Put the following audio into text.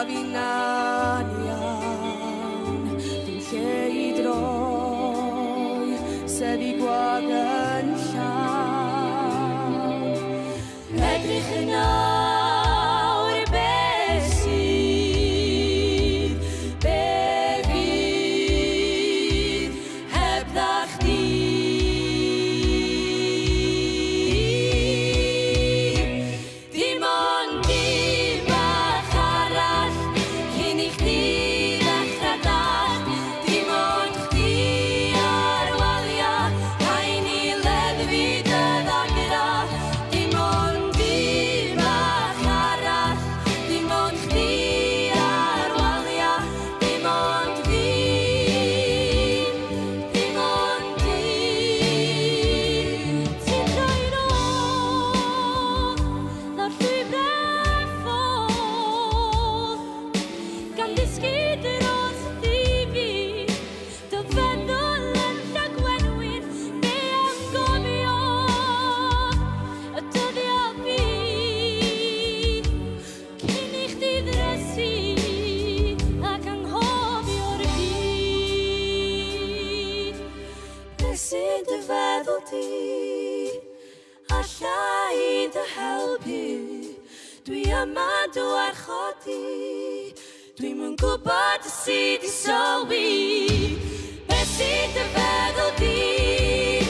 Finna'n iawn. Dim lle i droi, seddi gwag yn llawn. Edrych yn awr be sydd, be fydd hebdda chdi. Dim ond dim bach arall cyn i chdi ddechrau dallt. Dim ond chdi ar walia, rhaid ni leddfu dy ddagra. Dim ond dim bach arall, dim ond chdi ar walia, dim ond fi, dim ond fi. Ti'n troi'n ôl lawr llwybrau ffôl, gan ddysgu dros fi, dy feddwl yn llagwenwyn, be am gofio y dyddiau fu, cyn i chdi ddrysu ac anghofio'r byd. Be sy'n dy feddwl di? Alla i dy helpu? Dwi yma dy warchod di. Dwi'm yn gwybod sut i sylwi. Be sy'n dy feddwl di?